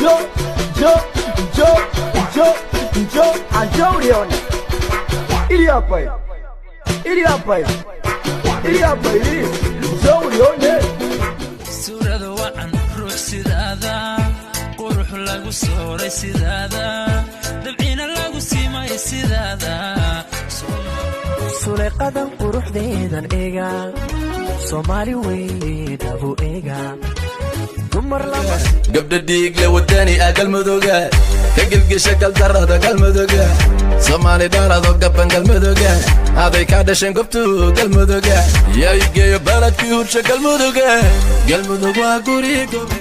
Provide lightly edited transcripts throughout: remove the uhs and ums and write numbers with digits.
Njoo, njoo, njoo, njoo, njoo, njoo ulione. Ili hapa hili. Ili hapa hili. Ili hapa hili. Njoo ulione. Suurada wacan, ruux sidaada, qurux lagu sooray sidaada, dabcina lagu simay sidaada. Suleeqadan quruxdeedan eega, Soomaali weye dhabu eega, dumar lama. Gabdha dhiigle, wadani ah, Galmuduga ka gelgesha galdarada, Galmuduga Soomaali dhalado gaban, Galmuduga aday ka dhasheen gobtu, Galmuduga yaa igeeyo baladkii hursha, Galmuduga, Galmudug waa guri gobe.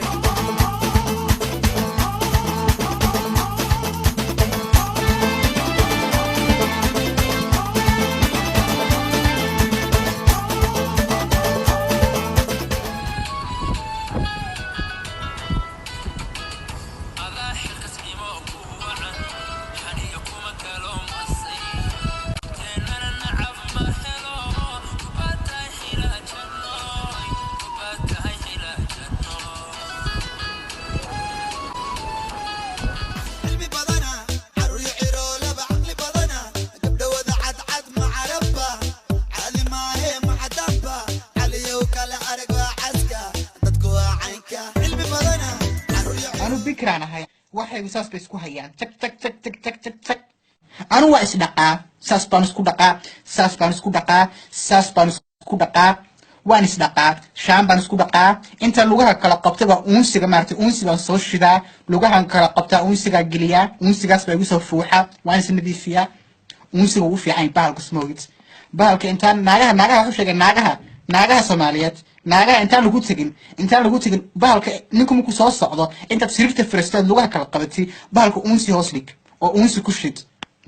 Adaa xilkasnimo ku wacan, xaniyo kuma kalo masay, teennana nacab ma helo. Kubaad tahay xilaajannoy, kubaad tahay xilaajannoy. Cilmi badana, carruur ciroolaba caqli badana, gabdhawada cadcad macarabba, caadi maahe macadamba, caliyow kale arag, waa caska, dadku waa caynka, cilmi badana, carruur. Anu bikraan ahay, waxaygu saas bay isku hayaan, jag jag jag jag jag jag jag. Anu waa isdhaqaa, saas baan isku dhaqaa, saas baan isku dhaqaa, saas baan isku dhaqaa, waan isdhaqaa, shaan baan isku dhaqaa. Inta lugaha kala qabtay baa uunsiga maaragtay, uunsi baan soo shidaa, lugahan kala qabtaa, uunsigaa geliyaa, uunsigaas baa igu soo fuuxa, waan isnadiifiyaa. Uunsiga ugu fiican bahalka smoogid bahalka. Intaan naagaha waxu sheegay, naagaha Soomaaliyeed, naagaha intaan lagu tegin bahalka, ninku markuu soo socdo, intaad sariirta firistood lugaha kala qabatay, bahalka uunsi hoos dhig oo uunsi ku shid.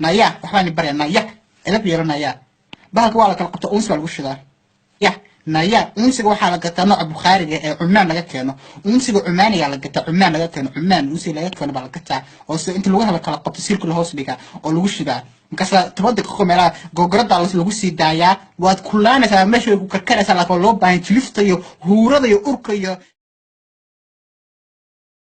Naya, waxbaan barya, naya, edab yeelo, naya. Bahalka waa la kala qabta, uunsi baa lagu shidaa. Ya naya, uunsiga waxaa la gataa nooca bukhaariga ee Cumaan laga keeno. Uunsiga Cumaaniga la gataa, Cumaan laga keeno, Cumaan uunsiga laga keeno baa la gataa, oo si inta lugaha la kala qabto siilka la hoos dhigaa oo lagu shidaa. Markaasaa 10 daqiiqo meelaha gogorada lagu sii daayaa, waad kulaanaysaa, meesha way ku karkaraysaa, laakiin waa loo baahan jilifta iyo huurada iyo urka iyo